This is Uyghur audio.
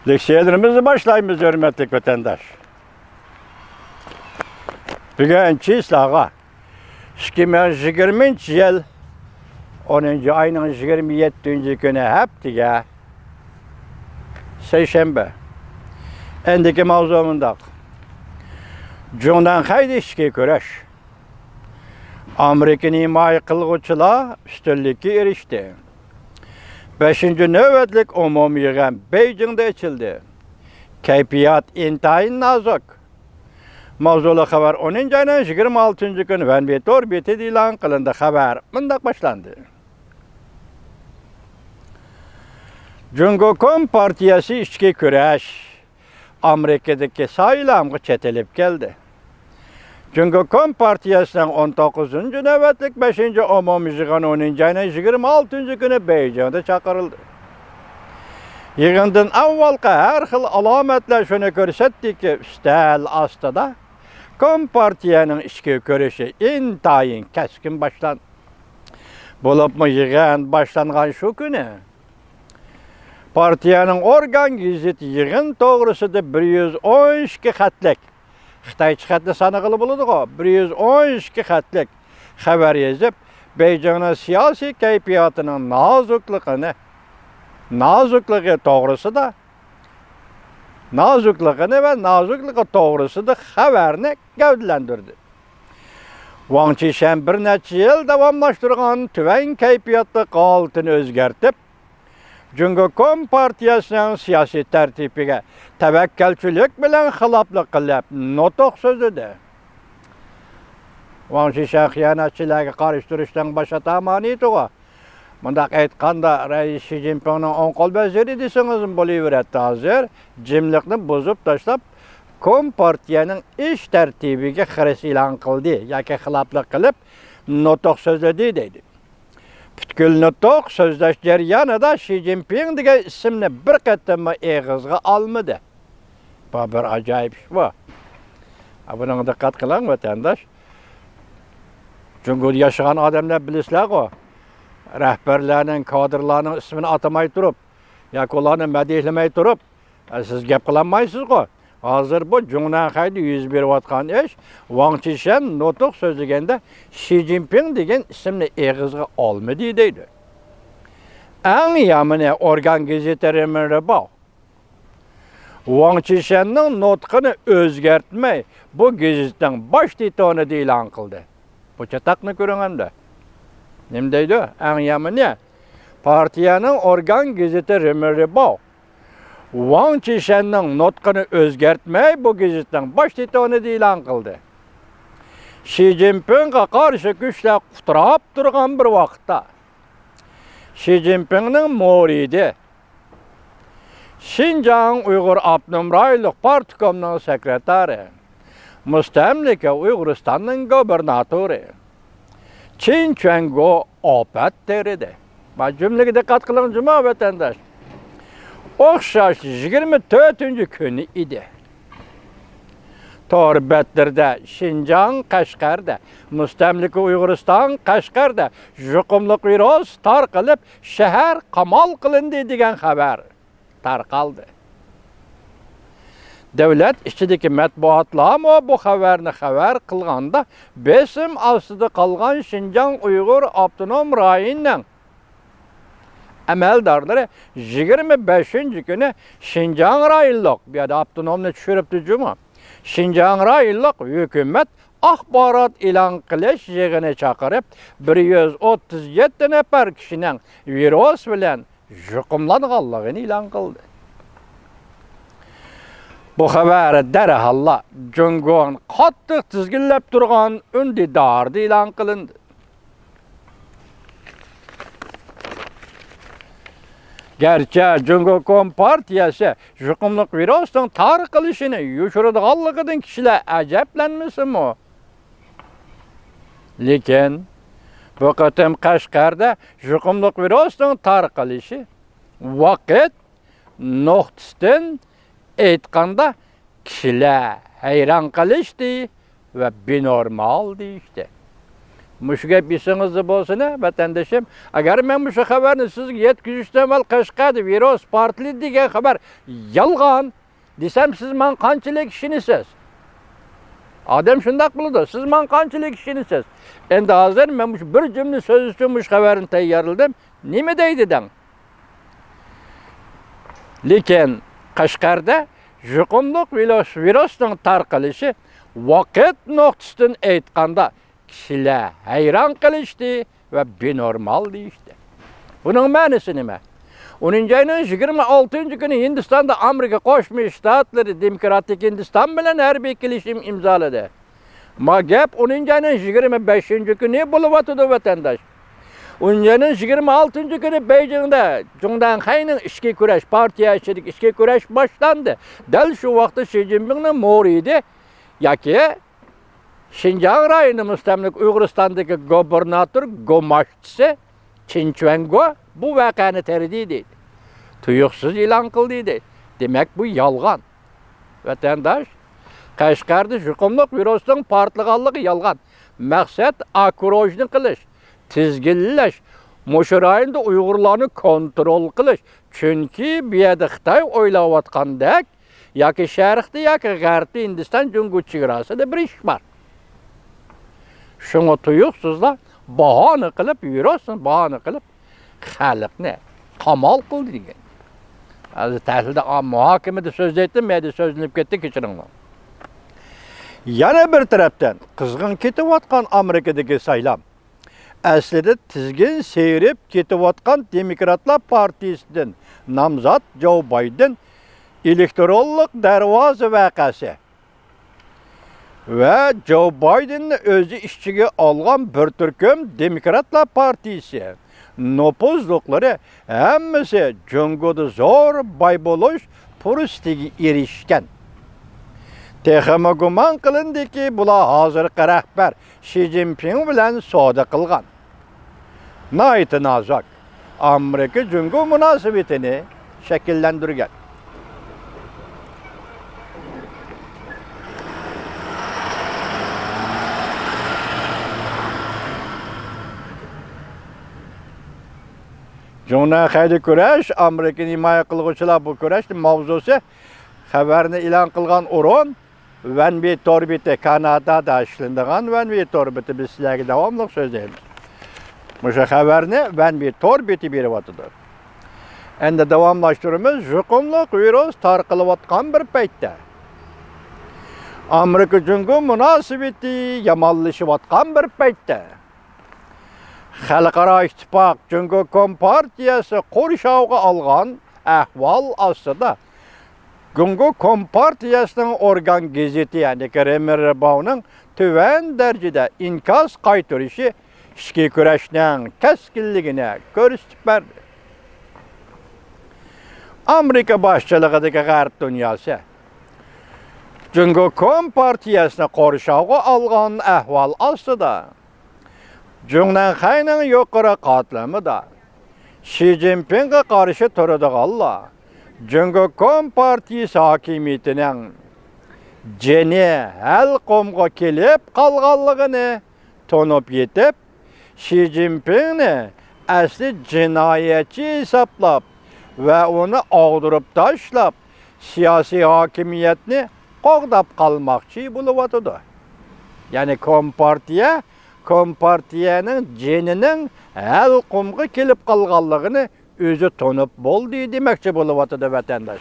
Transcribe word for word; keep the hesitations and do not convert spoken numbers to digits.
لېكسىيەلىرىمىزنى باشلايمىز، ھۆرمەتلىك ۋەتەنداش. بۈگۈن چىسلاغا، ئىككى مىڭ يىگىرمىنچى يىل ئونىنچى ئاينىڭ يىگىرمە يەتتىنچى كۈنى، ھەپتىگە، سەيشەنبە. ئەندىكى ماۋزۇ مۇنداق: جۇڭنەنخەيدە ئىچكى كۈرەش. ئامېرىكىنى ھىمايە قىلغۇچىلار ئۈستۈنلۈككە ئېرىشتى. بەشىنچى نۆۋەتلىك ئومۇمىي يىغىن بېيجىڭدا ئېچىلدى. كەيپىيات ئىنتايىن نازۇك. ماۋزۇلۇق خەۋەر ئونىنچى ئاينىڭ يىگىرمە ئالتىنچى كۈنى ۋەنۋې تور بېتىدە ئېلان قىلىندى. خەۋەر مۇنداق باشلاندى. جۇڭگو كومپارتىيەسى ئىچكى كۈرەش ئامېرىكىدىكى سايلامغا چېتىلىپ كەلدى. جۇڭگو كومپارتىيەسىنىڭ ئون توققۇزىنچى نۆۋەتلىك بەشىنچى ئومۇمىي يىغىنى ئونىنچى ئاينىڭ يىگىرمە ئالتىنچى كۈنى بېيجىڭدا چاقىرىلدى. يىغىندىن ئاۋۋالقى ھەر خىل ئالامەتلەر شۇنى كۆرسەتتىكى، ئۈستەل ئاستىدا كومپارتىيەنىڭ ئىچكى كۈرىشى ئىنتايىن كەسكىن باشلاندى. بولۇپمۇ يىغىن باشلانغان شۇ كۈنى پارتىيەنىڭ ئورگان گېزىتى يىغىن توغرىسىدا بىر يۈز ئون ئىككى خەتلىك، خىتايچە خەتنى سانىغىلى بولىدىغۇ، بىر يۈز ئون ئىككى خەتلىك خەۋەر يېزىپ، بېيجىڭنىڭ سىياسىي كەيپىياتىنىڭ نازۇكلۇقىنى، نازۇكلۇقى توغرىسىدا، نازۇكلۇقىنى ۋە نازۇكلۇقى توغرىسىدا خەۋەرنى گەۋدىلەندۈردى. ۋاڭ چىشەن بىر نەچچە يىل داۋاملاشتۇرغان تۆۋەن كەيپىياتلىق ھالىتىنى ئۆزگەرتىپ، جۇڭگو كومپارتىيەسىنىڭ سىياسىي تەرتىپىگە تەۋەككەلچىلىك بىلەن خىلاپلىق قىلىپ، نۇتۇق سۆزلىدى. ۋاڭ چىشەن خىيانەتچىلەرگە قارشى تۇرۇشنىڭ باش ئاتامانى ئىدىغۇ. مۇنداق ئېيتقاندا، رەئىس شى جىنپىڭنىڭ ئوڭ قول ۋەزىرى دېسىڭىزمۇ بولۇۋېرەتتى. ھازىر جىملىقنى بۇزۇپ تاشلاپ، كومپارتىيەنىڭ ئىش تەرتىپىگە خىرىس ئېلان قىلدى ياكى خىلاپلىق قىلىپ، نۇتۇق سۆزلىدى دەيدۇ. پۈتكۈل نۇتۇق سۆزلەش جەريانىدا شى جىنپىڭ دېگەن ئىسىمنى بىر قېتىممۇ ئېغىزغا ئالمىدى. بۇ بىر ئاجايىپ ئىش بۇ. بۇنىڭغا دىققەت قىلىڭ، ۋەتەنداش. جۇڭگودا ياشىغان ئادەملەر بىلىسىلەرغۇ، رەھبەرلەرنىڭ، كادىرلارنىڭ ئىسمىنى ئاتىماي تۇرۇپ ياكى ئۇلارنى مەدھىيلىمەي تۇرۇپ، سىز گەپ قىلالمايسىزغۇ. ھازىر بۇ جۇڭنەنخەيدە يۈز بېرىۋاتقان ئىش، ۋاڭ چىشەن نۇتۇق سۆزلىگەندە شى جىنپىڭ دېگەن ئىسىمنى ئېغىزغا ئالمىدى دەيدۇ. ئەڭ يامىنى، ئورگان گېزىتى رېمېن رېباۋ ۋاڭ چىشەننىڭ نۇتقىنى ئۆزگەرتمەي، بۇ گېزىتنىڭ باش تىتونىدا ئېلان قىلدى. بۇ چاتاقنى كۆرۈڭ ئەمدى. نېمە دەيدۇ؟ ئەڭ يامىنى، پارتىيەنىڭ ئورگان گېزىتى رېمېن رېباۋ ۋاڭ چىشەننىڭ نۇتقىنى ئۆزگەرتمەي، بۇ گېزىتنىڭ باش تىتونىدا ئېلان قىلدى. شى جىنپىڭغا قارشى كۈچلەر قۇتراپ تۇرغان بىر ۋاقىتتا، شى جىنپىڭنىڭ مۇرىدى، شىنجاڭ ئۇيغۇر ئاپتونوم رايونلۇق پارتكومنىڭ سېكرېتارى، مۇستەملىكە ئۇيغۇرىستاننىڭ گۇبېرناتورى چېن چۈەنگو ئاپەت تېرىدى. بۇ جۈملىگە دىققەت قىلىڭ جۇما ۋەتەنداش. ئوخشاش يىگىرمە تۆتىنچى كۈنى ئىدى. تور بەتلىرىدە شىنجاڭ قەشقەردە، مۇستەملىكە ئۇيغۇرىستان قەشقەردە يۇقۇملۇق ۋىرۇس تارقىلىپ، شەھەر قامال قىلىندى دېگەن خەۋەر تارقالدى. دۆلەت ئىچىدىكى مەتبۇئاتلارمۇ بۇ خەۋەرنى خەۋەر قىلغاندا، بېسىم ئاستىدا قالغان شىنجاڭ ئۇيغۇر ئاپتونوم رايونىنىڭ ئەمەلدارلىرى يىگىرمە بەشىنچى كۈنى شىنجاڭ رايونلۇق، بۇ يەردە ئاپتونومنى چۈشۈرۈپتۇ جۇمۇ، شىنجاڭ رايونلۇق ھۆكۈمەت ئاخبارات ئېلان قىلىش يىغىنى چاقىرىپ، بىر يۈز ئوتتۇز يەتتە نەپەر كىشىنىڭ ۋىرۇس بىلەن يۇقۇملانغانلىقىنى ئېلان قىلدى. بۇ خەۋەر دەرھاللا جۇڭگونىڭ قاتتىق تىزگىنلەپ تۇرغان ئۈندىدارىدا ئېلان قىلىندى. گەرچە جۇڭگو كومپارتىيەسى يۇقۇملۇق ۋىرۇسنىڭ تارقىلىشىنى يوشۇرىدىغانلىقىدىن كىشىلەر ئەجەبلەنمىسىمۇ، لېكىن بۇ قېتىم قەشقەردە يۇقۇملۇق ۋىرۇسنىڭ تارقىلىشى ۋاقىت نۇقتىسىدىن ئېيتقاندا، كىشىلەر ھەيران قېلىشتى ۋە بىنورمال دېيىشتى. مۇشۇ گەپ ئېسىڭىزدە بولسۇن، ھە، ۋەتەندىشىم. ئەگەر مەن مۇشۇ خەۋەرنى سىزگە يەتكۈزۈشتىن ئاۋۋال قەشقەردە ۋىرۇس پارتلىدى دېگەن خەۋەر يالغان دېسەم، سىز ماڭا قانچىلىك ئىشىنىسىز؟ ئادەم شۇنداق بولىدۇ، سىز ماڭا قانچىلىك ئىشىنىسىز؟ ئەمدى ھازىر مەن مۇشۇ بىر جۈملە سۆز ئۈچۈن مۇشۇ خەۋەرنى تەييارلىدىم. نېمە دەيدۇ دەڭ؟ لېكىن قەشقەردە يۇقۇملۇق ۋىرۇس، ۋىرۇسنىڭ تارقىلىشى ۋاقىت نۇقتىسىدىن ئېيتقاندا كىشىلەر ھەيران قېلىشتى ۋە بىنورمال دېيىشتى. بۇنىڭ مەنىسى نېمە؟ ئونىنچى ئاينىڭ يىگىرمە ئالتىنچى كۈنى ھىندىستاندا ئامېرىكا قوشما شتاتلىرى دېموكراتىك ھىندىستان بىلەن ھەربىي كېلىشىم ئىمزالىدى. ما گەپ ئونىنچى ئاينىڭ يىگىرمە بەشىنچى كۈنى بولۇۋاتىدۇ، ۋەتەنداش. ئونىنچى ئاينىڭ يىگىرمە ئالتىنچى كۈنى بېيجىڭدا جۇڭدەنخەينىڭ ئىچكى كۈرەش، پارتىيە ئىچىدىكى ئىچكى كۈرەش باشلاندى. دەل شۇ ۋاقىتتا شى جىنپىڭنىڭ مۇرىدى ياكى شىنجاڭ رايونى مۇستەملىكە ئۇيغۇرىستاندىكى گۇبېرناتور گۇماشتىسى چىن چۈەنگو بۇ ۋەقەنى تېرىدى دەيدۇ. تۇيۇقسىز ئېلان قىلدى دەيدۇ. دېمەك، بۇ يالغان. ۋەتەنداش، قەشقەردە يۇقۇملۇق ۋىرۇسنىڭ پارتلىغانلىقى يالغان. مەقسەت ئوكروژنى قىلىش، تىزگىنلەش، مۇشۇ رايوندا ئۇيغۇرلارنى كونترول قىلىش. چۈنكى بۇ يەردە خىتاي ئويلاۋاتقاندەك ياكى شەرقتە ياكى غەربتە ھىندىستان جۇڭگو چېگراسىدا بىر ئىش بار. شۇڭا تۇيۇقسىزلا باھانە قىلىپ، ۋىرۇسنى باھانە قىلىپ خەلقنى قامال قىلدى دېگەن. ھازىر تەھلىلدە، مۇھاكىمىدە سۆزلەيتتىم، مەيدە سۆزلىنىپ كەتتى، كەچۈرۈڭلار. يەنە بىر تەرەپتىن، قىزغىن كېتىۋاتقان ئامېرىكىدىكى سايلام ئەسلىدە تىزگىن سىيرىپ كېتىۋاتقان دېموكراتلار پارتىيىسىدىن نامزات جو بايدېن ئېلېكترونلۇق دەرۋازا ۋەقەسى ۋە جو بايدېننى ئۆزى ئىچىگە ئالغان بىر تۈركۈم دېموكراتلار پارتىيىسى نوپۇزلۇقلىرى ھەممىسى جۇڭگودا زور باي بولۇش پۇرسىتىگە ئېرىشكەن. تېخىمۇ گۇمان قىلىنىدۇكى، بۇلار ھازىرقى رەھبەر شى جىنپىڭ بىلەن سودا قىلغان. ناھايىتى نازۇك ئامېرىكا جۇڭگو مۇناسىۋىتىنى شەكىللەندۈرگەن. جۇڭنەنخەيدە كۈرەش، ئامېرىكىنى ھىمايە قىلغۇچىلار بۇ كۈرەشنىڭ ماۋزۇسى. خەۋەرنى ئېلان قىلغان ئورۇن ۋەنۋى تور بېتى، كانادادا ئىشلىنىدىغان ۋەنۋى تور بېتى، بىز سىلەرگە داۋاملىق سۆزلەيمىز. مۇشۇ خەۋەرنى ۋەنۋى تور بېتى بېرىۋاتىدۇ. ئەمدى داۋاملاشتۇرىمىز. يۇقۇملۇق ۋىرۇس تارقىلىۋاتقان بىر پەيتتە، ئامېرىكا جۇڭگو مۇناسىۋىتى يامانلىشىۋاتقان بىر پەيتتە، خەلقئارا ئىتتىپاق جۇڭگو كومپارتىيەسى قورشاۋغا ئالغان ئەھۋال ئاستىدا، جۇڭگو كومپارتىيەسىنىڭ ئورگان گېزىتى، يەنى رېمېنباۋنىڭ تۆۋەن دەرىجىدە ئىنكاس قايتۇرۇشى ئىچكى كۈرەشنىڭ كەسكىنلىكىنى كۆرسىتىپ بەردى. ئامېرىكا باشچىلىقىدىكى غەرب دۇنياسى جۇڭگو كومپارتىيەسىنى قورشاۋغا ئالغان ئەھۋال ئاستىدا، جۇڭنەنخەينىڭ يۇقىرى قاتلىمىدا شى جىنپىڭغا قارشى تۇرىدىغانلار جۇڭگو كومپارتىيىسى ھاكىمىيىتىنىڭ جېنى ھەلقۇمغا كېلىپ قالغانلىقىنى تونۇپ يېتىپ، شى جىنپىڭنى ئەسلى جىنايەتچى ھېسابلاپ ۋە ئۇنى ئاغدۇرۇپ تاشلاپ، سىياسىي ھاكىمىيەتنى قوغداپ قالماقچى بولۇۋاتىدۇ. يەنى كومپارتىيە، كومپارتىيەنىڭ جېنىنىڭ ھەلقۇمغا كېلىپ قالغانلىقىنى ئۆزى تونۇپ بولدى دېمەكچى بولۇۋاتىدۇ، ۋەتەنداش.